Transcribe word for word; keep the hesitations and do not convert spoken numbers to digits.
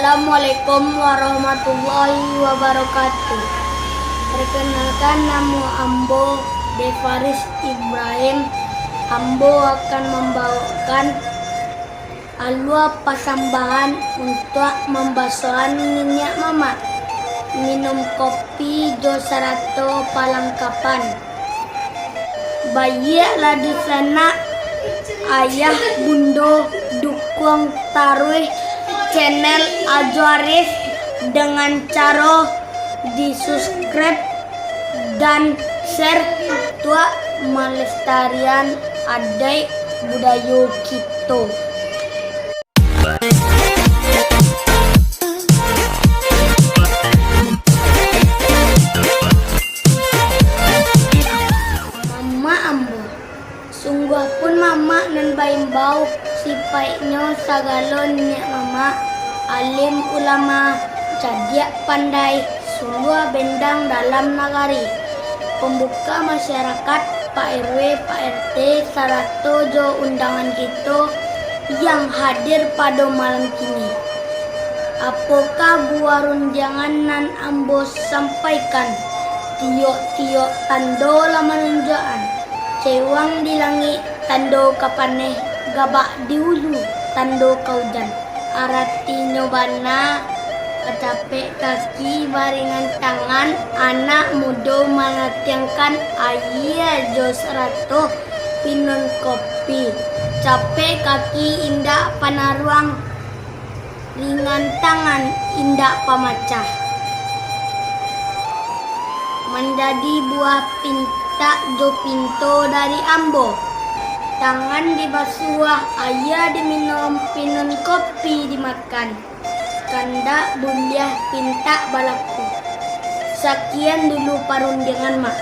Assalamualaikum warahmatullahi wabarakatuh. Perkenalkan, namo ambo Devaris Ibrahim. Ambo akan mambawakan alua pasambahan untuak mambasoan niniak mamak, minum kopi jo sarato palangkapan. Baiaklah di sanak, ayah bundo, dukuang taruih channel Ajo Arif dengan caro di-subscribe dan share, untuak malestarian adaik budayo kito. Mamak ambo. Sungguah pun mamak nan baimbau, sipaiknyo sagalo niniak mamak, alim ulama, cadiak pandai, suluah bendang dalam nagari, pambuka masyarakat, Pak R W, Pak R T, sarato jo undangan kito yang hadir pado malam kini. Apokoh buah rundiangan nan ambo sampaikan? Tiok-tiok tando lah manunjuakan. Cewang di langik, tando ka paneh, gabak di ulu, tando ka ujan. Aratinyo bana, bacapek kaki, baringan tangan, anak mudo manatiangkan aia jo sarato pinun kopi. Capek kaki indak panaruang, ringan tangan indak pamacah. Manjadi buah pintak jo pinto dari ambo. Tangan dibasuah, aia diminum, pinun kopi dimakan. Kandak buliah pintak balaku. Sakian dulu parundiangan, Mak.